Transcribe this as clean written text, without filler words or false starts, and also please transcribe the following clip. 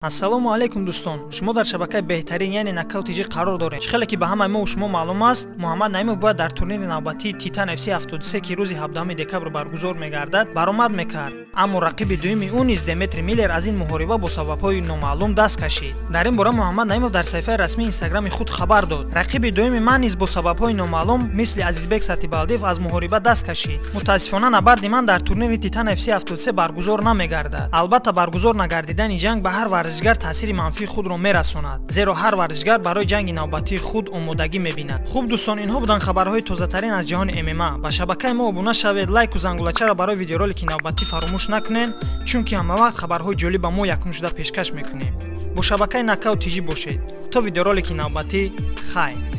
Ассалому алайкум, дӯстон! Шумо дар шабакаи беҳтарин, яъне Нокаут ТЖ қарор доред. Чӣ хеле ки ба ҳамаи мо шумо маълум аст, Муҳаммад Наимов бояд дар турнири навбатии Титан FC 73, ки рӯзи 17 декабр баргузор мегардад, баромад мекард. Аммо рақиби дуюми ӯ низ, Деметри Миллер, аз ин муҳориба бо сабабҳои номаълум даст кашид. Дар ин бора Муҳаммад Наимов дар саҳифаи расмии Инстаграми худ хабар дод: «Рақиби дуюми ман низ бо сабабҳои номаълум, мисли Азизбек Сатибалдиев, аз муҳориба даст кашид. Мутаассифона, набарди ман дар турнири Титан FC 73 баргузор намегардад. Албатта, баргузор нагардидани ҷанг ба ҳар варзишгар таъсири манфии худро мерасонад, зеро ҳар варзишгар барои ҷанги навбатии худ омодагӣ мебинад». Хуб, дӯстон, инҳо буданд хабарҳои тозатарин аз ҷаҳони ММА. Ба шабакаи мо обуна шавед, лайку зангулачаро барои видеоролики навбатӣ фаромӯш накунед, чунки ҳамавақт хабарҳои ҷолиб ба мо якум шуда пешкаш мекунем. Бо шабакаи Нокаут ТЖ бошед. То видеоролики навбатӣ, хайр.